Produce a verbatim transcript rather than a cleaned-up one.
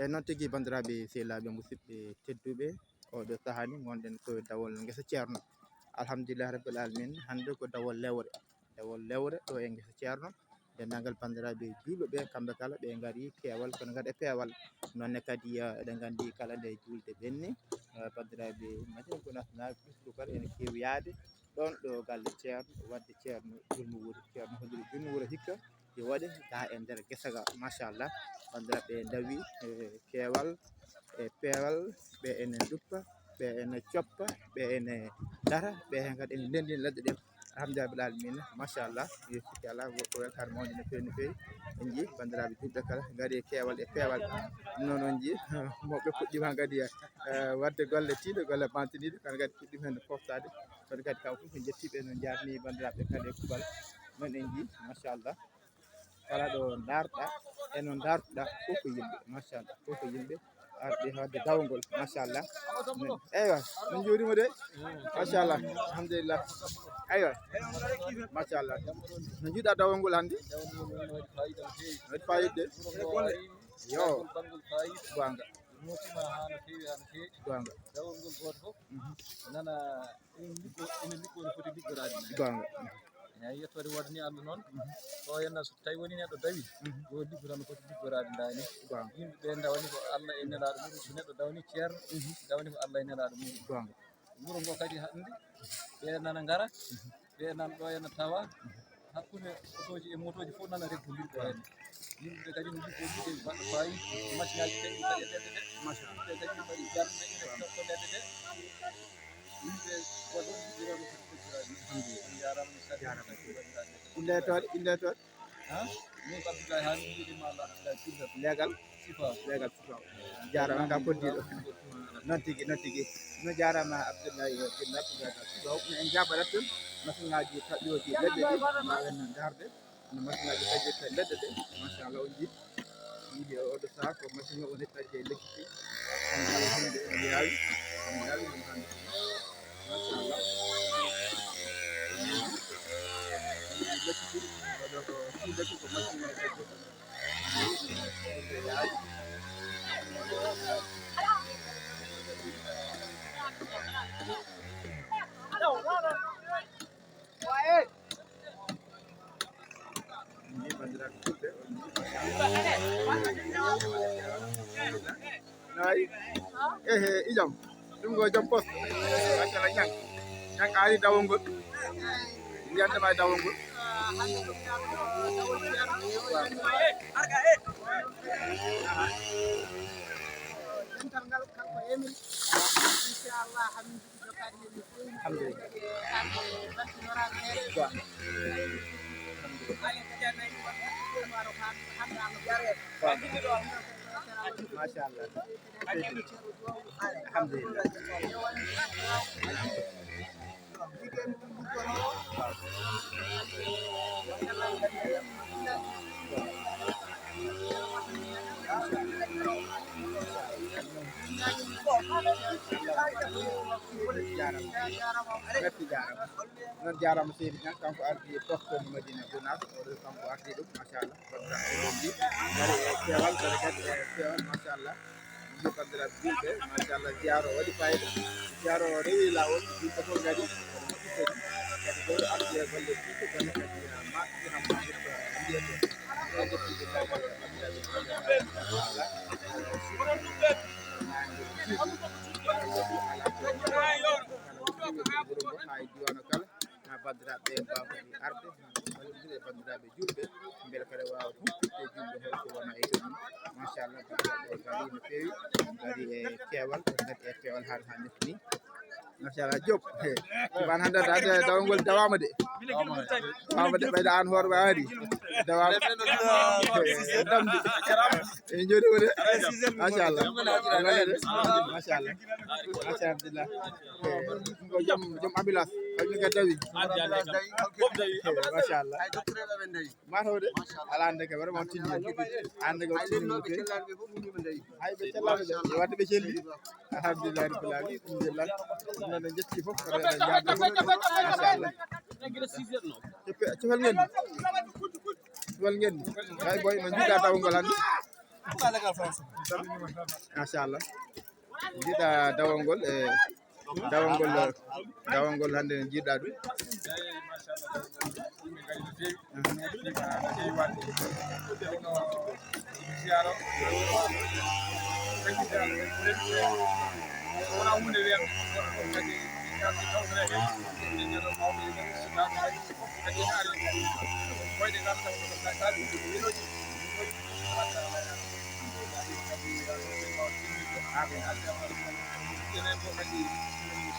E noon tigi, banndiraaɓe sehilaaɓe musidɓe tedduɓe, oɗo sahaa ni ngonɗen ko dawol ngesa Ceerno. Alhamdulillahi rabbil alamin, hannde ko dawol lewre. Dawol lewre ɗo e ngesa Ceerno. Denndaangal banndiraaɓe juulɓe ɓe, kamɓe kala ɓe ngari keewal, kono kadi e peewal. Noon ne kadi, eh, eɗen nganndi kala nde juulde ɓenni, eh, banndiraaɓe Madina Gounass naaɓe, ɓesngu kala ene keewi yahde ɗoon ɗo galle Ceerno, waɗde Ceerno Jurmo Wuro, Ceerno hoddiri Jurmo Wuro hikka, yo waɗe gaa e nder gesa ga, machallah. Banndiraaɓe ndawi, eh, keewal e peewal, ɓe ene nduppa, ɓe ene coppa, ɓe ene ndara, ɓe heen kadi ene ndenndina leɗɗe ɗe. Alhamdulillahi rabbil alamina, machallah, yo sikki alaa, ko weltaare mawnde no feewi, no feewi. En njii banndiraaɓe juulɓe kala ngari e keewal e peewal. Noon on njii, mawɓe puɗɗiima kadi, eh, waɗde golle tiiɗe, golle mantiniiɗe, kono kadi puɗɗiima heen foftaade. Kono kadi taw fof en njettii ɓe, no njaarni banndiraaɓe kala e kuuɓal. Noon en njii, machallah. Kala ɗo ndaarɗa, e no ndaartuɗa, fof ko yimɓe, machallah, fof ko yimɓe arɓe haɗde dawol ngol, machallah. Eywa, min njuuriima de, machallah, alhamdulillah. Eywa, machallah. No njiiɗa dawol ngol hannde? Waɗi fayida de. Yo. Goonga. Goonga. Goonga. Eeyi, yettoode woodani Allah noon. Ɗo henna so tawi woni neɗɗo dawi, yo liggo tan no foti liggoraade ndaa ni. Yimɓe ɓe ndawani ko Allah e nelaaɗo muɗum, so neɗɗo dawni ceerno, dawani ko Allah e nelaaɗo muɗum. Wuro ngo kadi hannde, ɓe nana ngara, ɓe nan ɗo ena tawa, hakkunde otooji e motooji fof nana reggondir ɗo henna. Yimɓe kadi no liggo ligge baɗɗo faayi, machine aji kadi mbaɗi leɗɗe ɗe. Yimɓe kadi mbaɗi jarɗe ina totta leɗɗe ɗe. Yimɓe waɗi ɗum liggoraade ko foti liggoraade. Alhamdulillah. On njaaraama, mi salmini. Innde e toon, innde e toon? Ha? Min ko Abdoulaye Hami, mi wiɗi ma Abdoulaye Pilla. Leegal? Sifa. Leegal Sifa. Jaaraama ka koddiiɗo. Noon tigi, noon tigi. No jaaraama Abdoulaye Pilla, Pilla Sifa. En njaabarat tan machine aji taƴooji leɗɗe ɗi, mbaawen ndaarde. No machine aji taƴirta leɗɗe ɗe. Machallah, on njii. Yimɓe oɗo saha ko machine o woni taƴde e lekki. Hannde hannde ene yaawi, ene yaawi, ene hannde. Machallah. Lekki, oɗo ko, lekki ko machine o taƴde. Ene yaawi. Nayi. Ehe, ijam. Ɗum ko jom poste. Machallah, ñang. Ñang ari dawol ngol. Ndiyam ma e dawol ngol. Dental ngal kanko e min. Inchallah, amin. Alhamdulillah. Machallah. Alhamdulillah. Merci, jaaraama. Merci, jaaraama. Noon jaaraama seydi Ñang, kanko ardi poste Madina Gounass, o ɗo kanko ardi ɗum, machallah. Banndiraaɓe ɗum ndi, ngari e keewal, ngari kadi e keewal, machallah. Ɗum ndi banndiraaɓe juulɓe, machallah, ziyaara o waɗi fayida. Ziyaara o rewi laawol, juulɓe fof ngari, kadi moƴƴi kadi. Kadi ɗo ardi e golle juulɓe, kadi kadi, ah, ma, ɗi kam ma, ɗi ko mbiyete. Haa e diiwaan o kala, haa banndiraaɓe mbaawa kadi arde, haa ballonndira e banndiraaɓe juulɓe, mbele kadi waawa humpitde juulɓe hol ko wona e ɗum. Machallah, banndiraaɓe ngari no feewi, ngari e keewal, ngari e keewal haa, haa nefti ni. Machallah, Diop. He, Diop, aan hannde, hannde dawol ngol dawaama de. Dawaama de, ɓeyda aan hoore ma ari. Dawaama. Damde. En njuuriima de. Machallah. Wallahi de. Machallah. Machallah, alhamdulillah. He, ko joom, joom ambulance. Kañum kadi dawi. He, machallah. Mataw de, alaa hannde kay, vraiment, tinndi. Hannde ko tinndi mo feewi. Hay ɓe cellaaɓe de, yo waɗde ɓe celli. Alhamdulillah, rabbil alamin. Alhamdulillah. Ɗum noon en njetti fof, ko rewɓe njaarde fof. Machallah. Cofel ngenndi. Cofel ngenndi. Hay boy, no njiɗa dawol ngol hannde. Machallah. Jiiɗa dawol ngol e dawol ngol, dawol ngol hannde ne jiiɗa ɗum.